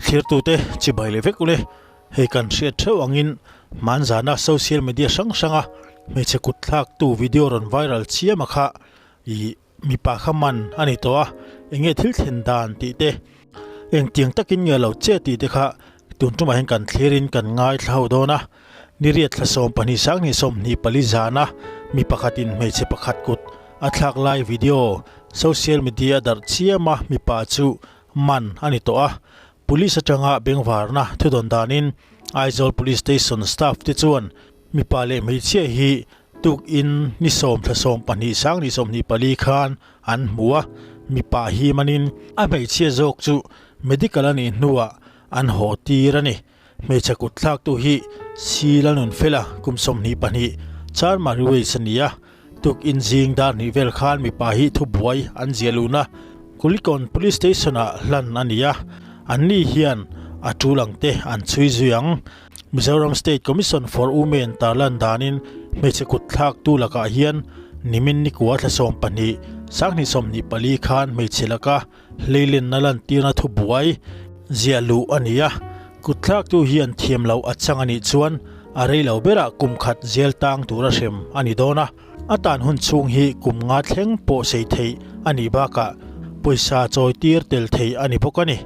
Thlirtute chibai leh vek ule, hei kan hriat theuh angin hmanzana social media hrang hranga hmeichhe kut thlaktu video rawn viral chiam a kha ih mipa kha man a ni tawh a, enge thil thlen dan tih te engtiang takin nge lo che tih te kha tun tumah hian kan thlirin kan ngaithla ho dawn a, niriat thla 12 sanghnih 24 zana mi pakhatin hmeichhe pakhat kut a thlak lai video social media a darh chiam a mipa chu man a ni tawh a, Police atanga bengvarna thudawn danin Aizawl Police Station staff te chuan mipa leh hmeichhia hi tukin ni sawm thla 12 sang ni 24 khan an hmu a, mipa hi manin a hmeichhia zawk chu medical a nih hnuah an haw tir a ni. Hmeichhe kut thlaktu hi Sila Nunfela kum 22 Charmari Ways a ni a, Tukin zing dar hnih vel khan mipa hi thubuai an ziah luhna Kulikawn Police Station ah hlan a ni a, anni hian a tul ang te an chhui zui ang. Mizoram State Commission for Women tarlan danin hmeichhe kut thlaktu lakah hian nimin nikua thla 12, 2024 khan hmeichhe laka hleilenna lantirna thubuai ziah luh a ni a, kut thlaktu hian thiam loh a chang a nih chuan a rei lo berah kum khat zel tang tura hrem a ni dawn a, a tan hun chhung hi kum nga thleng pawh sei theih a nih bakah pawisa chawi tir tel thei a ni bawk a ni.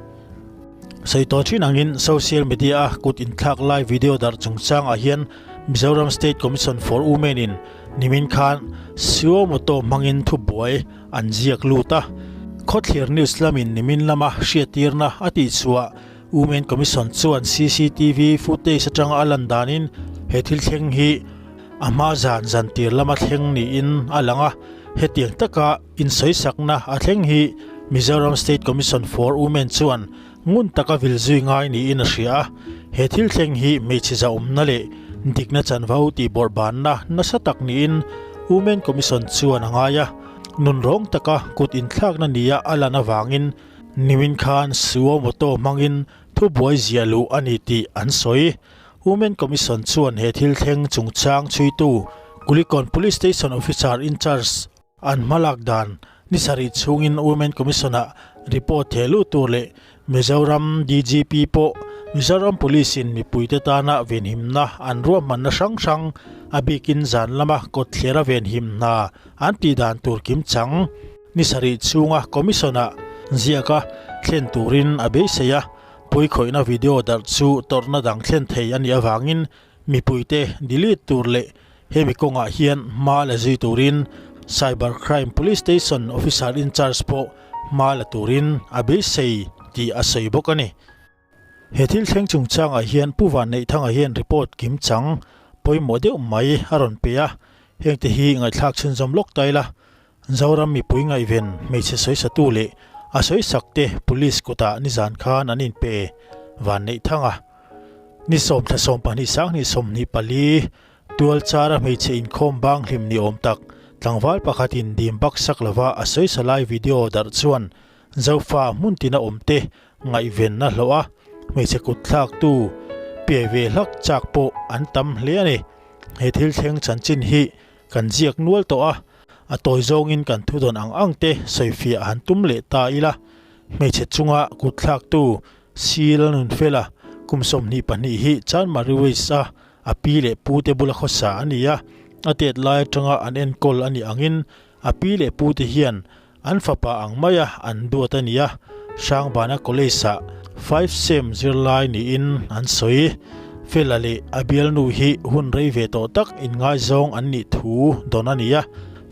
Sawi tawh thin angin social media a kut inthlak lai video darh chungchangah hian Mizoram State Commission for Women in nimin khan Suo-moto hmangin thubuai an ziak lut a. Khawthlir News lamin nimin lama hriattirna a tihchhuah Women Commission chuan cctv footage atanga a lan danin he thil thleng hi a hma zan zan tir lama thleng niin a lang a. Hetiang taka insawisakna a thleng hi Mizoram State Commission for Women chuan ngun taka vil zui ngai niin a hria a. He thil thleng hi hmeichhe zahawmna leh dikna chanvo tih bawrhbanna nasa tak niin Women Commission chuan a ngai a. Nunrawng taka kut inthlakna nia a lan avangin nimin khan suo moto hmangin thubuai ziah luh a ni tih an sawi. Women Commission chuan he thil thleng chungchang chhuitu Kulikawn Police Station Officer in Charge an hmalak dan ni sarih chhungin Women Commission-ah report theh luh tur leh Mizoram DGP pawh Mizoram Police-in mipuite tana venhimna an ruahmanna hrang hrang a bikin zan lama kawtthlera venhim hna an tih dan tur kimchang ni sarih chhunga Commission-ah ziaka thlen turin a beisei a, puikhawihna video darh chu tawrhna dang thlen thei a nih avangin mipuite delete tur leh hemi kawngah hian hma la zui turin Cyber Crime Police Station Officer in Charge pawh hma la turin a beisei tih a sawi bawk a ni. He thil thleng chungchangah hian Pu Vanneihthanga hian report kimchang pawimawh deuh mai a rawn pe a, hengte hi ngaihthlak chhunzawm lawk ta ila, Zoram mipui ngaihven hmeichhe sawisatu leh a sawisakte police kutah nizan khan an inpe Vanneihthanga. Ni sawm thla 12 sanghnih 24 tual chara hmeichhe inkhawm bang hlim ni awm tak tlangval pakhatin dim bak sak lova a sawisa lai video darh chuan Zofa hmun tina awmte ngaihvenna hlawh a, hmeichhe kut thlaktu piai ve hlak chak pawh an tam hle a ni. He thil thleng chanchin hi kan ziak nual tawh a, a tawi zawngin kan thudawn ang ang te sawifiah han tum leh ta ila, hmeichhe chunga kut thlaktu Sil Nunfela kum 22 hi Chanmari Waste a a pi leh pu te bula khawsa a ni a, a tet lai atanga an enkawl a nih angin a pi leh pu te hian an fapa ang maia an duat a ni a, Hrangbana College ah five sem zirlai niin an sawi. Fela leh a bialnu hi hun rei ve tawh tak inngaizawng an nih thu dawn a ni a,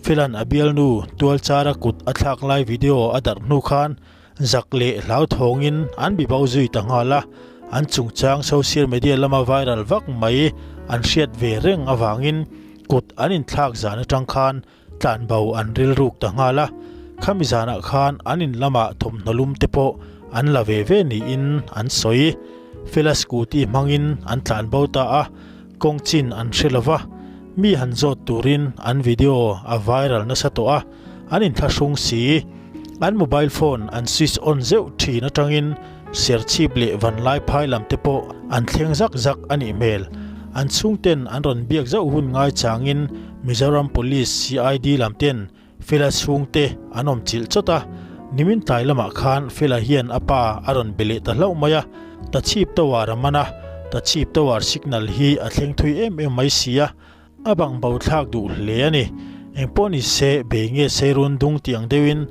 Fela'n a bialnu tualchara kut a thlak lai video a darh hnu khan zak leh hlauthawngin an bibo zui ta nghal a, an chungchang social media lama viral vak mai an hriat ve reng avangin kut an inthlak zan atang khan tlanbo an rilruk ta nghal a, khami zanah khan an in lamah thawmhnaw lum te pawh an la ve ve niin an sawi. Fela scooty hmangin an tlanbo ta a, kawng chin an hre lo va, mi han zawt turin an video a viral nasa tawh a, an inthlahrung si. An mobile phone an switch on zeuh thin atangin Serchhip leh Vanlai phai lam te pawh an thleng zak zak a nih hmel. An chhungten an rawn biak zauh hun ngai changin Mizoram Police CID lam ten Fela chhungte an awm chilh chawt a, Nimin tlai lamah khan Fela hian a pa a rawn be leh ta hlauh mai a, Tachhip Tower a man a, Tachhip Tower signal hi a thleng thui em em mai si a, a bang bo thlak duh hle a ni. Engpawh ni se, bei nge sei run dung tih ang deuhin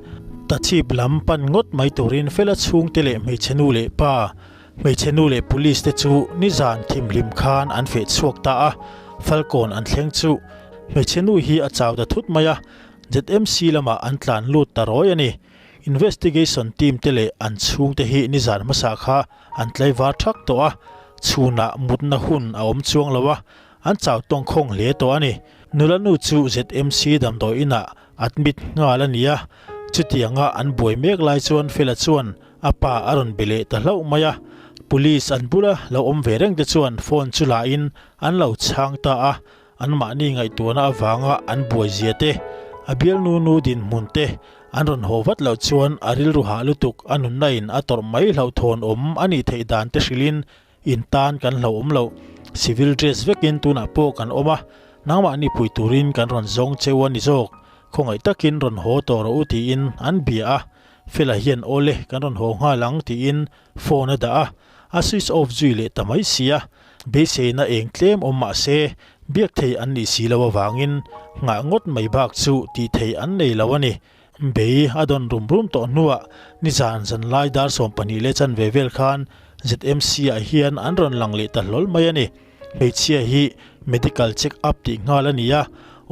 Tachhip lam pan ngawt mai turin Fela chhungte leh hmeichhe nu leh pa, hmeichhe nu leh police te chu nizan thimhlim khan an feh chhuak ta a, Falkawn an thleng chu hmeichhe nu hi a chau ta thut mai a, ZMC lamah an tlan lut ta rawi a ni. Investigation team te leh an chhungte hi nizan hmasa kha an tlaivar thak tawh a, chhunah mutna hun a awm chuang lo a, an chau tawngkhawng hle tawh a ni. Nula nu chu ZMC damdawi inah admit nghal a ni a, chutianga an buai mek lai chuan Fela chuan a pa a rawn be leh ta hlauh mai a. Police an bula lo awm ve reng te chuan phone chu la in an lo chhang ta a, Anmahni ngaihtuahna avanga an buaizia te, a bialnu nu dinhmun te an rawn haw vat loh chuan a rilru hah lutuk a nunna in a tawrh mai hlauhthawn awm a nih theih dan te hrilhin in tan kan hlauhawm loh. Civil dress vekin tunah pawh kan awm a, nangmahni pui turin kan rawn zawng cheu a ni zawk, khawngaih takin rawn haw tawh rawh u tiin an bia a, Fela hian awle kan rawn haw nghal ang tiin phone a dah a, a switch off zui leh ta mai si a, beiseina eng tlem awm mah se biak thei an nih si lo avangin nghah ngawt mai bak chu tih thei an nei lo a ni. Bei a dawn rum rum tawh hnuah nizan zan lai dar 12 leh chanve vel khan ZMC ah hian an rawn lang leh ta hlawl mai a ni. Hmeichhia hi medical check up tih nghal a ni a,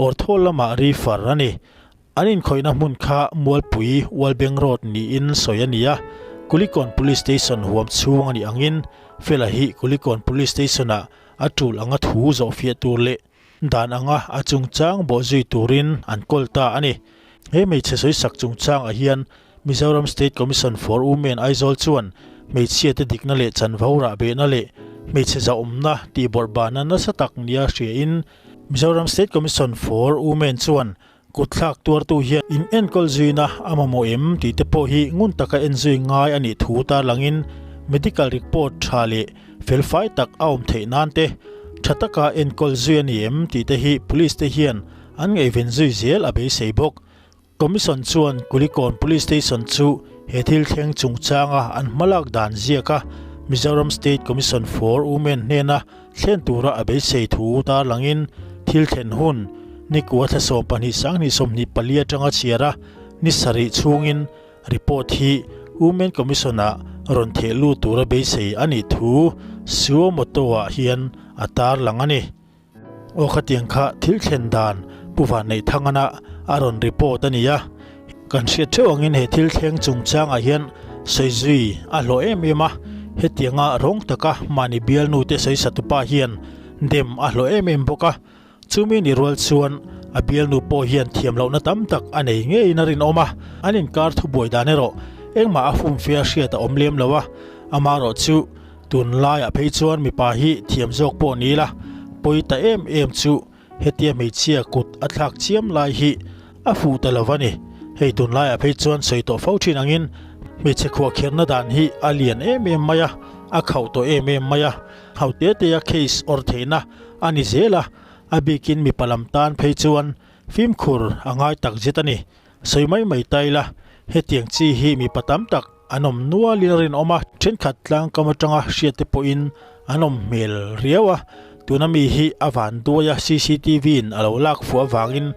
ortho lamah refer a ni. An inkhawihna hmun kha Mualpui, Ualbeng Road niin sawi a ni a, Kulikawn Police Station huam chhung a nih angin Fela hi Kulikawn Police Station-ah a tul anga thu zawhfiah tur leh dan anga a chungchang bawhzui turin an kawl ta a ni. He hmeichhe sawisak chungchangah hian Mizoram State Commission for Women Aizawl chuan hmeichhiate dikna leh chanvo rahbehna leh hmeichhe zahawmna tihbawrhbana nasa tak nia hriain Mizoram State Commission for Women chuan Kutthlak tuartu hian in enkawl zuina a mamawh em tih te pawh hi ngun taka en zui ngai a nih thu tarlangin medical report tha leh felfai tak a awm theih nan te tha taka enkawl zui a ni em tih te hi police te hian an ngaihven zui zel a beisei bawk. Commission chuan Kulikawn Police Station chu he thil thleng chungchanga an hmalak dan ziaka Mizoram State Commission for Women hnena Thlen tura a beisei thu tarlangin thil thlen hun nikua thla 12 sanghnih 24 atanga chhiar a, ni sarih chhungin report hi Women Commission-ah rawn theh lut tura beisei a nih thu Suo Moto-ah hian a tarlang a ni. Aw khatiang kha thil thlen dan Pu Vanneihthangana a rawn report a ni a, Kan hriat theuh angin he thil thleng chungchangah hian sawi zui a hlawh em em a, hetianga rawng taka mahni bialnu te sawi satupa hian dem a hlawh em em bawk a, chumi ni rual chuan a bialnu pawh hian thiam lohna tam tak a nei ngeiin a rinawm a, an inkar thubuai dan erawh engmah a fumfia hriat a awm lem lo a, amaherawh chu tunlaiah phei chuan mipa hi thiam zawk pawh ni ila pawi ta em em chu Hetia hmeichhia kut a thlak chiam lai hi a fuh ta lo a ni. Hei tunlaiah phei chuan sawi tawh fo thin angin hmeichhe khuahkhirhna dan hi a lian em em mai a, a khauh tawh em em mai a, hau te te a case awrh theihna a ni zel a, a bikin mipa lam tan phei chuan fimkhur a ngai tak zet a ni. Sawi mai mai ta ila, hetiang chi hi mipa tam tak an awm nualin a rinawm a, thenkhat tlangkam atanga hriat te pawhin an awm hmel riau a, tuna mi hi a van duai a cctv in a lo lak fuh avangin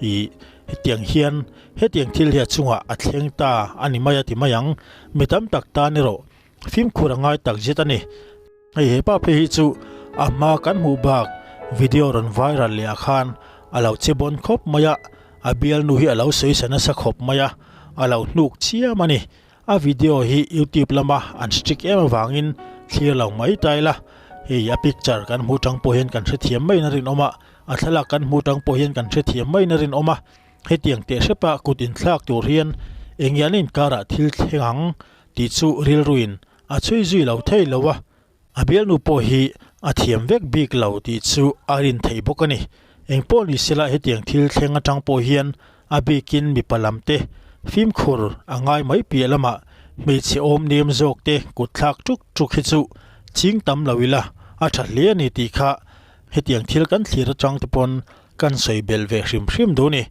ih hetiang hian hetiang thil hi a chungah a thleng ta a ni mai a ti mai ang, mi tam tak tan erawh fimkhur a ngai tak zet a ni. Hei he pa phei hi chu a hma kan hmuh bak video rawn viral leh ah khan a lo che bawn khawp mai a, a bialnu hi a lo sawi sa nasa khawp mai a, a lo hnuk chiam a ni. A video hi youtube lama an strict em avangin thlir lo mai ta ila, hei a picture kan hmuh tang pawh hian kan hrethiam maiin a rinawm a, a thlalak kan hmuh tang pawh hian kan hrethiam maiin a rinawm a, hetiang teh hrepa kut inthlak tur hian eng nge an inkarah thil thleng ang tih chu rilruin A chhui zui lo thei lo a, a bialnu pawh hi a thiam vek bik lo tih chu a rin theih bawk a ni. Engpawh ni sela hetiang thil thleng atang pawh hian a bikin mipa lam te fimkhur a ngai mai piah lamah hmeichhe awm nem zawk te kut thlak tuk tuk hi chu ching tam lo ila a tha hle a ni tih kha hetiang thil kan thlir atang te pawn kan sawi belh ve hrim hrim duh a ni.